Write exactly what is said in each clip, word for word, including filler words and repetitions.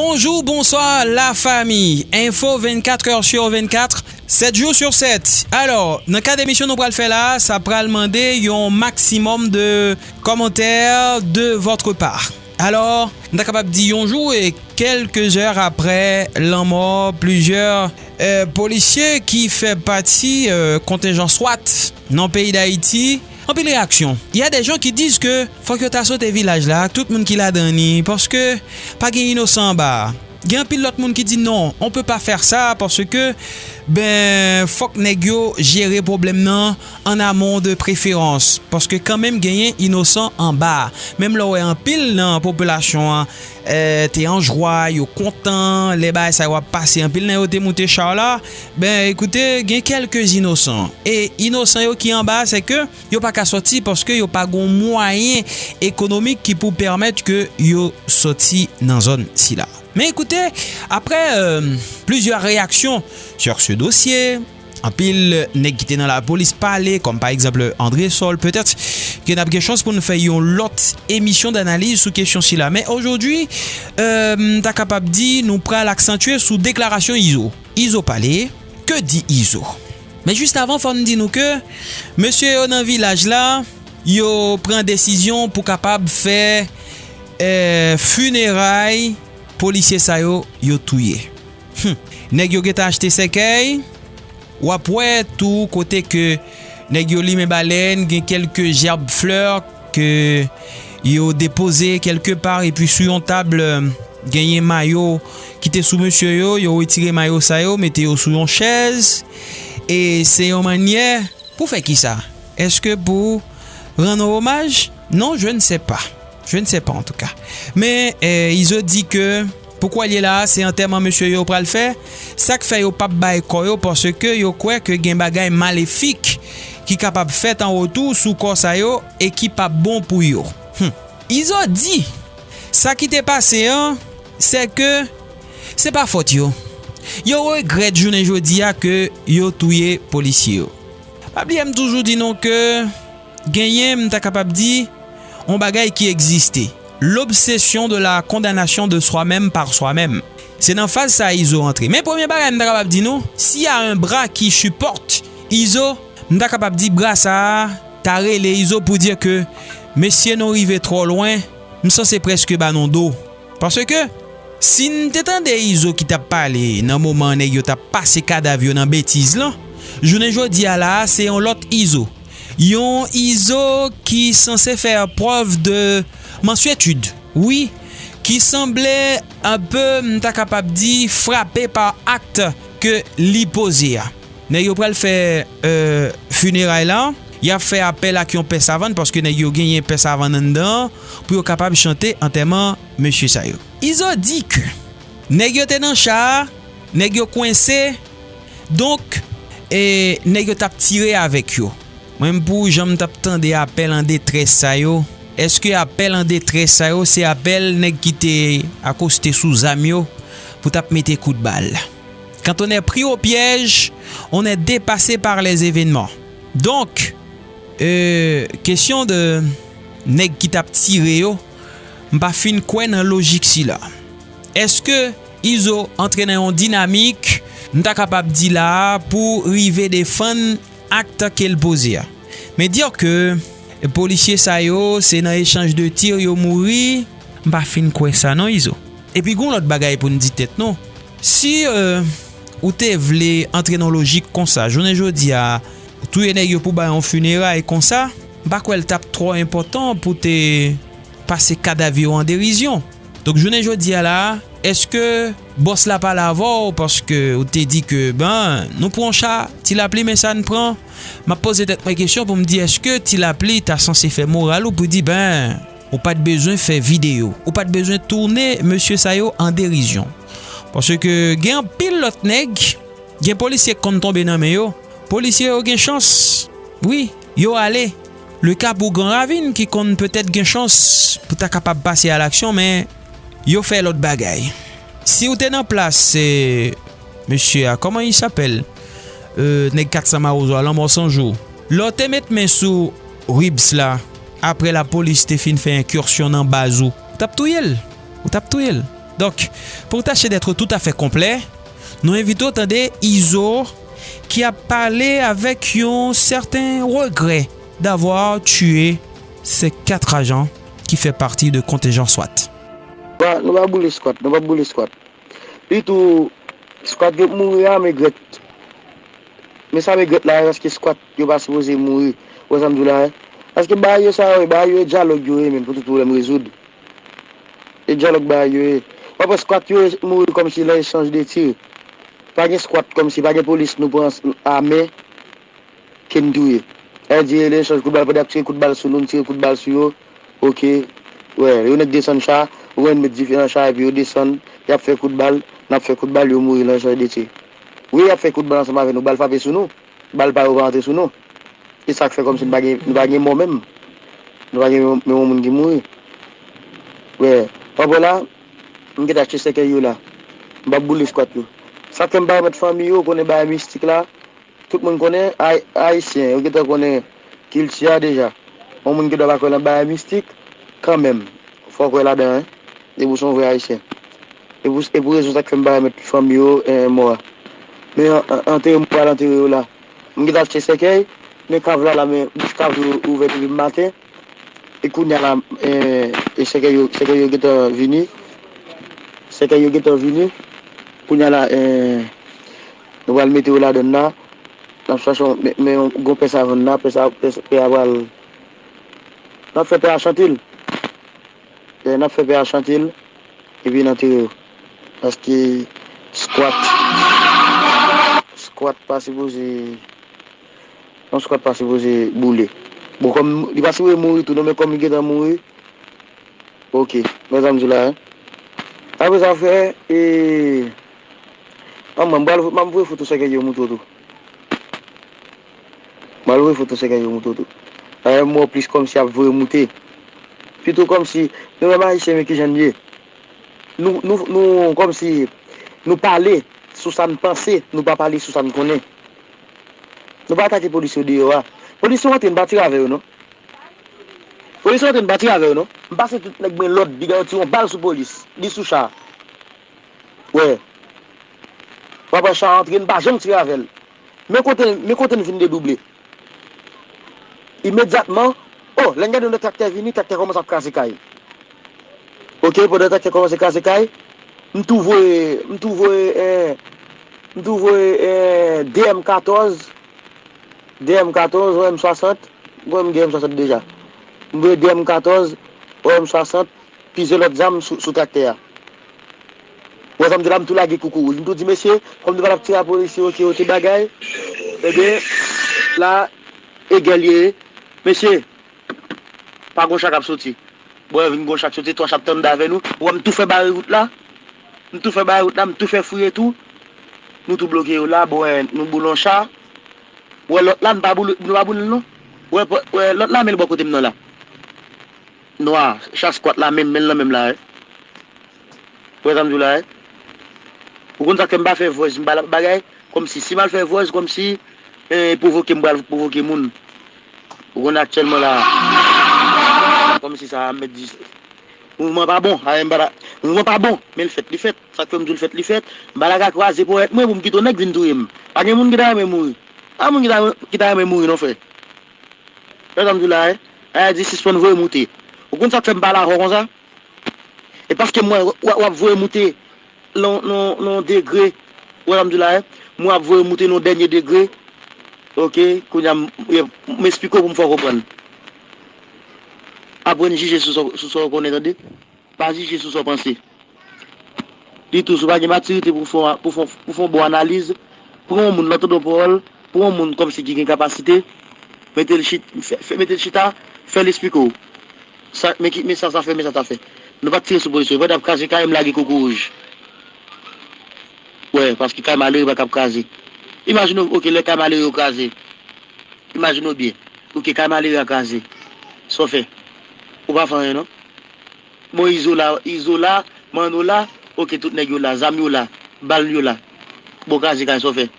Bonjou, bonswa, lafanmi. Enfo vennkat è sou vennkat, sèt jou sou sèt. Alò, nan kad emisyon nou pral fè la, sa pral mande yon maksimòm de kòmantè de votre part. Alò, m ta kapab di yon jou e kèlke zè aprè lanmò plizyè, euh, polisye ki fè pati, euh, kontenjan swat nan peyi Dayiti, anpil reyaksyon. Il y a des gens qui disent que fòk yo ta sote vilaj la ak tout moun ki ladan li, paske pa gen inosan anba a. Gen anpil lòt moun ki di non, on peut pas faire ça, paske, ben, fòk nèg yo jere pwoblèm nan an amon de preferans, paske kanmenm genyen inosan anba a. Menm lè w wè anpil nan popilasyon an, eh, te an jwa, yo kontan, lè bagay sa yo ap pase, anpil nan yo te moute cha la, ben, ekoute, gen kèlke inosan. E inosan yo ki anba a, se ke yo pa ka sòti paske yo pa gon mwayen ekonomik ki pou pèmèt ke yo sòti nan zòn sila. Men ekoute, aprè, euh, plizyè reyaksyon sur ce dossier, anpil nèg ki te nan lapolis pale, kòm pa egzanp André Sol, petèt ke n ap gen chans pou n fè yon lòt emisyon danaliz sou kesyon sila. Men ojodwi, euh, m ta kapab di nou pral aksantye sou deklarasyon Izo. Izo pale, ke di Izo? Men jis avan, fò n di nou ke mesye yo nan vilaj la, yo pran desizyon pou kapab fè, eh, fineray polisye sa yo, yo touye. Hum. Nèg yo gentan achte sèkèy, w ap wè tou kote ke nèg yo limen balèn, gen kèlke jèb flè ke yo depoze kèlke pa, epi sou yon tab, genyen mayo ki te sou mesye yo, yo retire mayo sa yo, mete yo sou yon chèz, e se yon mannyè pou fè kisa? Èske pou rann omaj? Non, je ne sais pas. Je ne sais pas, en tout cas. Men, eh, Izo di ke, pou kwè l ye la, se antèman mesye yo pral fè. Sa k fè yo p ap bay kò yo, paske yo kwè ke gen bagay malefik ki kapab fèt an retou sou kò sa yo e ki p ap bon pou yo. Hum. Izo di, sa ki te pase an, se ke se pa fòt yo. Yo regrèt jounen jodi a ke yo touye polisye yo. Pa bliye m toujou di nou ke genyen, m ta kapab di, yon bagay ki egziste. L'obsession de la condamnation de soi-même par soi-même. Se nan faz sa a Izo antre. Men premye bagay m ta kapab di nou, s'il y a un bras qui supporte Izo, m ta kapab di bra sa a ta rele Izo pou di ke mesye nou rive twò lwen, m sanse prèske ba nou do. Paske, si n te tande Izo ki t ap pale nan moman nèg yo t ap pase kadav yo nan betiz lan, jounen jodi a la a, se yon lòt Izo. Yon Izo ki sanse fè prèv de mansyetid, wi, ki sanble un peu, m ta kapab di, frape pa akt ke li poze a. Nèg yo pral fè, euh, fineray la, y ap fè apèl ak yon pè savann, paske nèg yo genyen pè savann anndan an, pou yo kapab chante antèman mesye sa yo. Izo di ke nèg yo te nan cha a, nèg yo kwense, donk, e nèg yo t ap tire avèk yo. Mwen menm pou jan m t ap tande apèl an detrès sa yo, èske apèl an detrès sa yo se apèl nèg ki te akoste sou zam yo pou t ap mete kout bal? Quand on est pris au piège, on est dépassé par les événements. Donk, euh, kesyon de nèg ki t ap tire yo, m pa fin kwè nan lojik sila. Èske Izo antre nan yon dinamik, m ta kapab di la a, pou rive defann akt ke l poze a? Men di ke polisye sa yo, se nan echanj de tir yo mouri, m pa fin kwè sa non, Izo. Epi gon lòt bagay pou n di tèt nou. Si, euh, ou te vle antre nan lojik konsa, jounen jodi a, touye nèg yo pou bay yon fineray konsa, m pa kwè l t ap twò enpòtan pou te pase kadav yo an derizyon. Donk, jounen jodi a la a, èske bòs la pale avè w paske ou te di ke, ben, nou pran cha, Ti Lapli, men sa n pran? M ap poze tèt mwen kesyon pou m di, èske Ti Lapli ta sanse fè moral ou pou di, ben, ou pa t bezwen fè videyo, ou pa t bezwen tounen mesye sa yo an derizyon? Paske gen anpil lòt nèg, gen polisye k konn tonbe nan men yo. Polisye yo gen chans, wi, yo ale. Le ka pou Gran Ravin ki konn petèt gen chans pou ta kapab pase a laksyon, men yo fè lòt bagay. Si w te nan plas, eh, mesye a, kòman i sapèl? Eh, nèg kat san Mawozo a, Lanmò San Jou. Lè w te met men sou Ribs la, aprè lapolis te fin fè enkisyon nan baz ou, ou t ap touye l. Ou t ap touye l. Donc, pour tâcher d'être tout à fait complet, nou envite w tande Izo ki ap pale avèk yon sèten regrè d'avoir tué ces quatre agents qui fait partie de contingent swat. Nou pa boule skwat, nou pa boule skwat. Li tou, skwat yo mouri a, m regrèt. Men sa m regrèt la, paske skwat yo pa sipoze mouri. Ou wè sa m di w la, paske bagay yo sa yo, bagay yo e dyalòg yo ye, men pou tout pwoblèm rezoud. E dyalòg bagay yo ye. W ap wè skwat yo mouri kòmsi nan echanj de tir. Pa gen skwat kòmsi, pa gen polis nou pran a men ke n touye. Sa vle di, e echanj kout bal, pandan y ap tire kout bal sou nou, n tire kout bal sou yo. Oke. Wè, yo nèk desann cha, ou wè n met dife nan cha, epi yo desann, y ap fè kout bal, n ap fè kout bal, yo mouri nan echanj de tir. Wi, y ap fè kout bal ansanm avè nou, bal frape sou nou. Bal pa yo pa antre sou nou. E sa k fè kòmsi nou pa gen, nou pa gen mò menm. Nou pa gen menm, menm yon moun ki mouri. Wè, w ap wè la, m gentan achte sèkèy yo la. M p ap boule skwat yo. Sa k fè m pa remèt fanmi yo, konnen bagay mistik la, tout moun konnen, Ay- Ayisyen, yo gentan konnen kilti a deja. Yon moun ki dwa pa kwè nan bagay mistik, kanmenm, fò w kwè ladan, wi. Depi w se yon vrè Ayisyen. E pou, e pou rezon sa k fè m pa remèt fanmi yo, eh, mò a. Men an, an, antere m pral antere yo la. M gentan achte sèkèy, men kav la la, men bouch kav yo ouvè depi maten. E kounye a la, eh, e sèkèy yo, sèkèy yo gentan vini. Sèkèy yo gentan vini. Kounye a la, eh, nou pral mete yo ladann la. N ap chache yon, men, men yon gwo pè savann la, pè sa, pè, pè a pral. N ap fè pè a chante l. N ap fè pè a chante l, epi n antere yo. Paske skwat, skwat pa sipoze, yon skwat pa sipoze boule. Bon, kòm li pa sipoze mouri tou, non, men kòm li gentan mouri, oke, men sa m di w la, wi. Apre sa, frè, e, an mwen, m pral, m ap voye foto sèkèy yo montre w tou. M al voye foto sèkèy yo montre w tou. Dayè, m wè w plis kòmsi ap voye moute. Pito kòmsi, nou menm Ayisyen, men kijan n ye. Nou, nou, nou, kòmsi, nou pale sou sa n panse, nou pa pale sou sa n konnen. Nou pa atake polis yo deyò a. Polis yo antre, n pa tire avè yo, non. Polis yo antre, n pa tire avè yo, non. M pase tout nèg mwen lòd, piga yo tire yon bal sou polis. Li sou cha. Wè. W ap wè cha antre, n pa janm tire avè l. Men kote, men kote n vin dedouble. Imedyatman, o, lè n gade yon lòt traktè vini, traktè kòmanse ap kraze kay. Oke, pandan traktè kòmanse kraze kay, m tou voye, m tou voye, eh, m tou voye, eh, D M katòz, D M katòz, yon M swasant, bon, m gen M swasant deja. M voye D M katòz, yon M swasant, plizyè lòt zam sou, sou traktè a. Wè sa m di la, m tou lage koukou wouj. M tou di, mesye, kòm nou pa t ap tire a polisye yo, ke yo te bagay, ebyen, la, e gè l ye. Mesye, pa gon cha k ap soti. Bon, vin gon cha k soti, twa cha ap tann avè nou. Wè, m tou fè bare wout la. M tou fè bare wout la, m tou fè fouye tou. Nou tou bloke yo la, bon, nou boule yon cha. Wè, lòt la, nou pa boule, nou pa boule l non. Wè, wè, lòt la, men l bò kote m nan la. Nwa, cha skwat la menm, men l nan men m la, wi. Ou wè sa m di w la, wi? Ou konn sa k fè m pa fè voice, m pa l ap bagay, kòmsi, si m al fè voice, kòmsi, eh, pwovoke m pral pwovoke moun. Ou konn aktyèlman la, kòmsi sa, m mèt di, mouvman pa bon, a, m pa la, mouvman pa bon, men l fèt, li fèt. Sa k fè m di w l fèt, li fèt. M pa la ka kwaze ponyèt mwen pou m kite yon nèg vin touye m. Pa gen moun ki ta renmen mouri. Pa moun ki ta, ki ta renmen mouri non, frè. Wè sa m di w la, wi. Ayiti sispann voye moute. Ou konn sa k fè m pale avè w konsa? E paske m wè w, w ap voye moute nan, nan, nan degre. Wè sa m di w la, wi. M wè w ap voye moute nan dènye degre. Oke, kounye a m, m esplike w pou m fè w konprann. Aprann jije sou sa, sou sa w konnen, tande. Pa jije sou sa w panse. Li tou, si w pa gen matirite pou w fè, pou w fè, pou w fè yon bon analiz, pran yon moun, lè w tande yon pawòl, pran yon moun kòmsi ki gen kapasite, mete l chit, fè, fè, mete l chita, fè l esplike w. Sa, men ki, men sa sa fè, men sa sa fè. Nou pa t tire sou polis yo, pandan y ap kraze kay, m lage koukou wouj. Wè, paske kay malere pa ka ap kraze. Imajine w, oke, lè kay malere yo kraze. Imajine w byen. Oke, kay malere a kraze. Sa w fè? Ou pa fè anyen, non. Bon, Izo la, Izo la, Manno la, oke, tout nèg yo la, zam yo la, bal yo la. Bon, kraze kay, sa w fè?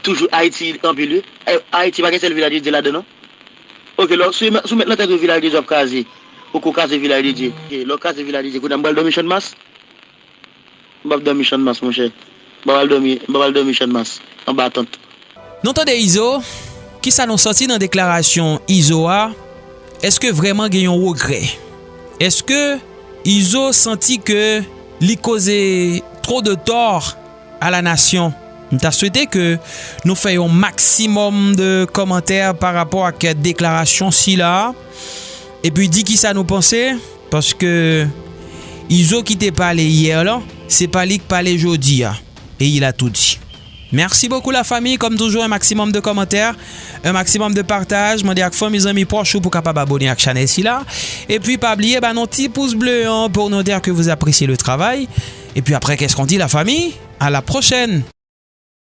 Toujou Ayiti anpil, wi. Eh, Ayiti pa gen sèl Vilaj de Dye ladan, non. Oke, lè, si w met, si w met nan tèt ou Vilaj de Dye ap kraze, ou ko kraze Vilaj de Dye. Oke, lè w kraze Vilaj de Dye, kounye a m pral dòmi Channmas? M p ap dòmi Channmas, monchè. M p ap al dòmi, m p ap al dòmi Channmas, anba tant. Nou tande Izo, kisa nou santi nan deklarasyon Izo a? Èske vrèman gen yon regrè? Èske Izo santi ke li koze twò de tò a la nasyon? M ta swete ke nou fè yon maksimòm de kòmantè pa rapò ak deklarasyon sila a. Epi di kisa nou panse, paske Izo ki te pale yè lan, se pa li k pale jodi a. E il a tout dit. Merci beaucoup la famille, comme toujours un maximum de commentaires, un maximum de partage, mande ak fanmi, zanmi, pwòch ou pou kapab abone ak chanèl sila. Epi pa bliye ba nou ti pous ble an pou nou dire que vous appréciez le travail. Epi après, qu'est-ce qu'on dit la famille? À la prochaine.